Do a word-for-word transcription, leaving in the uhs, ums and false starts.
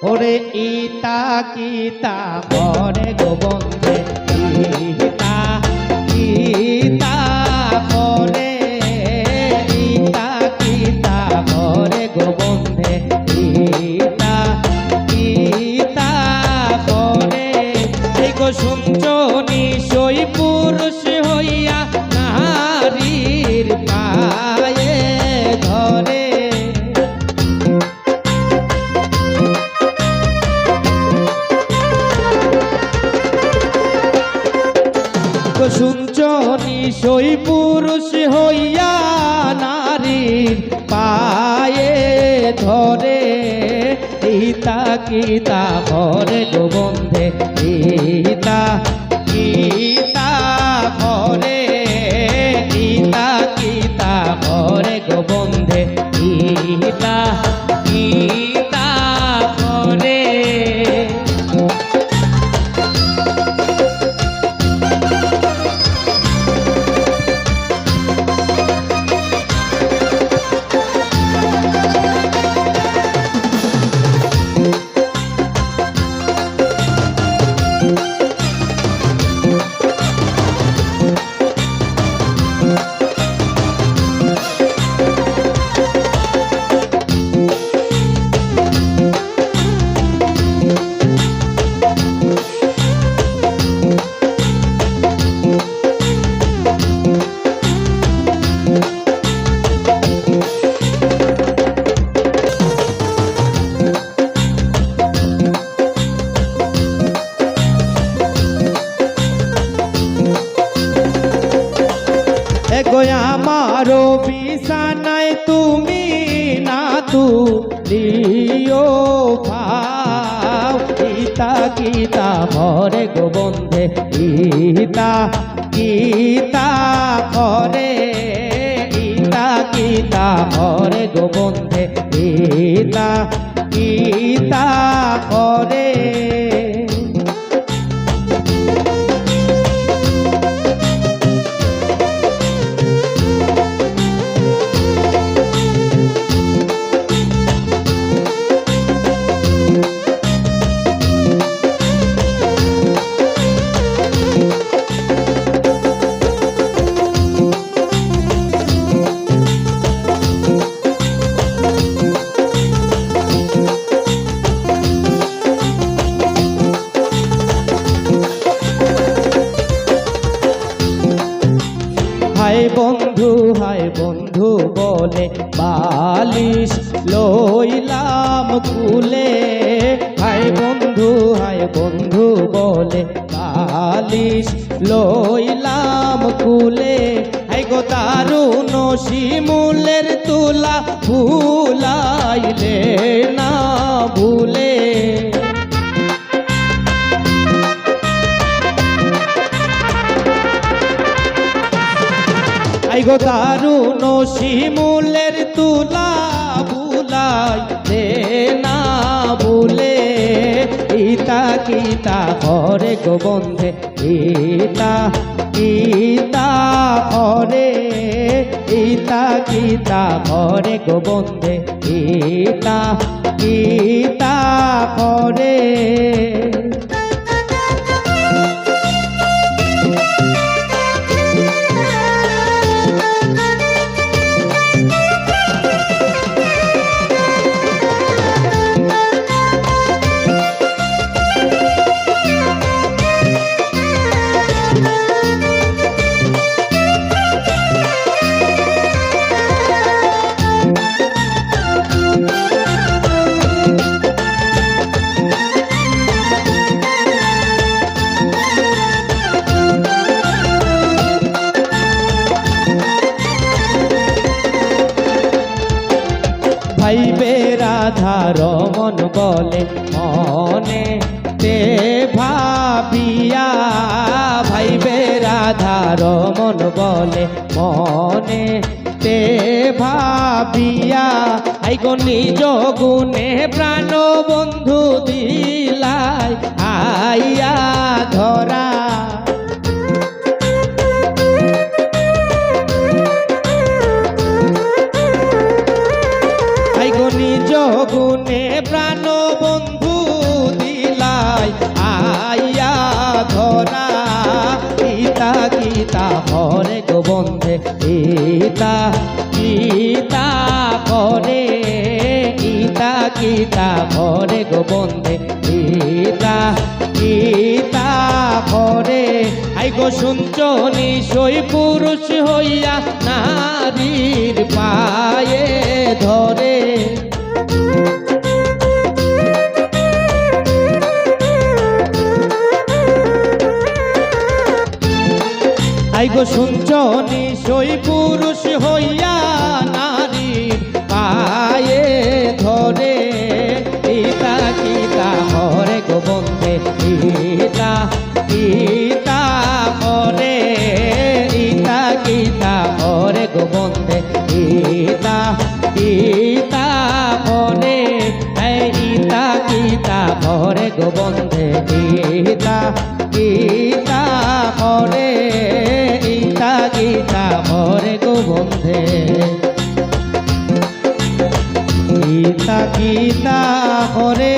ওরে ইতা কিতা করে গো বন্ধে, ইতা কিতা করে, ইতা কিতা করে গো বন্ধে, ইতা কিতা করে। এই গো শুনছো নিশ্চয় পুরুষ হইয়া নারীর পায়ে ধরে। তো শুনছো নিশ্চয় পুরুষ হইয়া নারীর পায়ে ধরে। ইতা কিতা করে গো বন্ধে, ইতা কিতা করে, ইতা কিতা করে গো বন্ধে, ইতা কিতা করে। এগো আমারও বিছানায় তুমি না তুলিও পাও। ইতা কিতা করে গো বন্ধে, ইতা কিতা করে, ইতা কিতা করে গো বন্ধে, ইতা কিতা করে। হায় বন্ধু, হায় বন্ধু বলে বালিশ লইলাম কুলে। হায় বন্ধু, হায় বন্ধু বলে বালিশ লইলাম কুলে। হায় গো দারুণ শিমুলের তুলা ফুলাইলে না ভুলে। হায় গো দারুণ শিমুলের তুলা ফুলাইলে না ভুলে। ইতা কিতা করে গো বন্ধে, ইতা কিতা করে, ইতা কিতা করে গো বন্ধে, ইতা কিতা করে। ভাইবে রাধা রমন বলে মনে তে ভাবিয়া, ভাইবে রাধা রমন বলে মনে তে ভাবিয়া। হায় গো নিজ গুণে প্রাণ বন্ধু দিলাই আইয়া ধরা। হায় গো নিজ গুণে প্রাণ বন্ধু করে গো বন্ধে, ইতা কিতা করে, ইতা কিতা করে গো বন্ধে, ইতা কিতা করে। আই গো শুনছো নি, সই পুরুষ হইয়া নারীর পায়ে ধরে। আই গো শুনছো নি, সই পুরুষ হইয়া নারীর পায়ে ধরে। ইতা কিতা করে গো বন্ধে, ইতা কিতা করে, ইতা কিতা করে গো বন্ধে, ইতা কিতা করে, এই ইতা কিতা করে গো বন্ধে, ইতা কিতা করে, ইতা কিতা করে গো বন্ধে, ইতা কিতা করে।